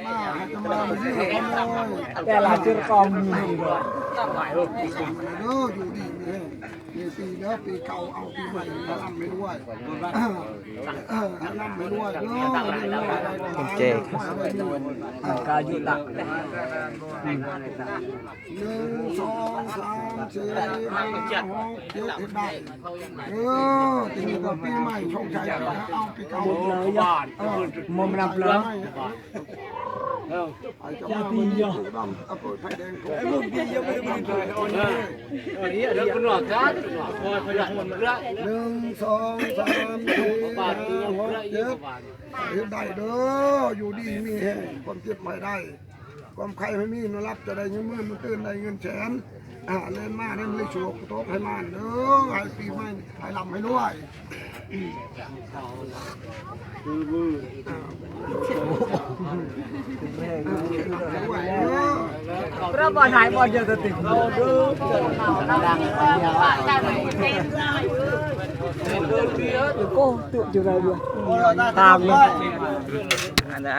ມາໃຫ້ກຳລັງໃຈເຮົາເລີຍ ແຕ່ລະຈຸດກອງມີເດີ ຢູ່ດີມີແຮງ ມີປີແລ້ວ ປີເກົ່າເອົາປີໃໝ່ ໃຫ້ຮ່ຳໃຫ້ລວຍ ໃຫ້ຮ່ຳໃຫ້ລວຍເດີ ເປັນເຈ ກາຍຸຕະ ໜຶ່ງ ສອງ ສາມ ສີ່ ຫ້າ ຫົກ ເຈັດ ເຮັດໄດ້ ເອີ ທີນີ້ກໍປີໃໝ່ຊົງໄຊ ເອົາປີເກົ່າ ໝົດແລ້ວ ເອີ ໝົດນັບແລ້ວ ເອີ ຈະມາມື້ນີ້ ດຳ ເອົາເປີດໄຟແດງ ເອີ ໜຶ່ງ ສອງ ສາມ ສີ່ ຫ້າ ຫົກ ເຈັດ ເຮັດໄດ້ເດີ ຢູ່ດີມີແຮງ ຄວາມເຈັບໃຫ້ໄດ້ ຄວາມໄຂ້ໃຫ້ມີ ນອນຫຼັບຈະໄດ້ເງິນໝື່ນ ນອນຕື່ນໄດ້ເງິນແສນ ອ່າ ແລ່ນມາໃຫ້ມີໂຊກຕົກໃຫ້ໝານເດີ ໃຫ້ປີໃໝ່ໃຫ້ຮ່ຳໃຫ້ລວຍ ພຣະບາດຫາຍບາດດຽວຕະຕິ ໂກຕຸຢູ່ໃດດຽວ ຕາມເລີຍ ອັນໃດ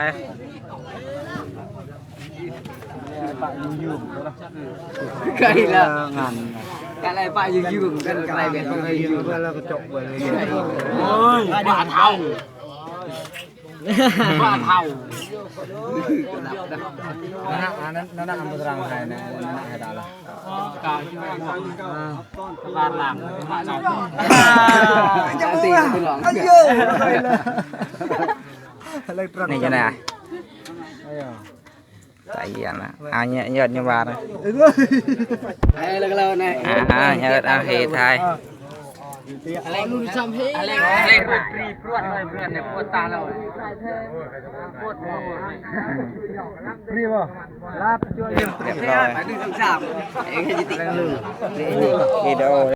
ໄກລະ ກະໄລປະຢູ່ຢູ່ກັນ ກະໄລແບບຢູ່ຢູ່ ແລ້ວກໍຈົບເບິດເລີຍ ໂອ້ຍ ບ້າເຖົ້າ ບ້າເຖົ້າ ນັ້ນນະ ອັນນັ້ນນະ ອັນນັ້ນອັນຕະລາຍໃຫ້ນະ ອັນນັ້ນໃຫ້ດາລະ ການຫຼັງ ນີ້ຈັ່ງໃດ ຕາຍຢ້ານນະ ອາ ຍອດຍາວານະ ເອີ ແລ້ວກໍແລ້ວນະ ອາ ຍອດ ອາ ເຮັດໄທ ອາ ແລງລຸ້ນຊ້ຳເຮ ອາ ແລງ ອາ ແລງລຸ້ນປຣີ ປວດເລີຍ ເພື່ອນ ປວດຕາແລ້ວ ປວດຫົວ ປຣີບໍ່ ລາບ ລຽບຮ້ອຍ ໜຶ່ງ ສອງ ສາມ ເອ ເຮັດຈິຕິ ວິດີໂອ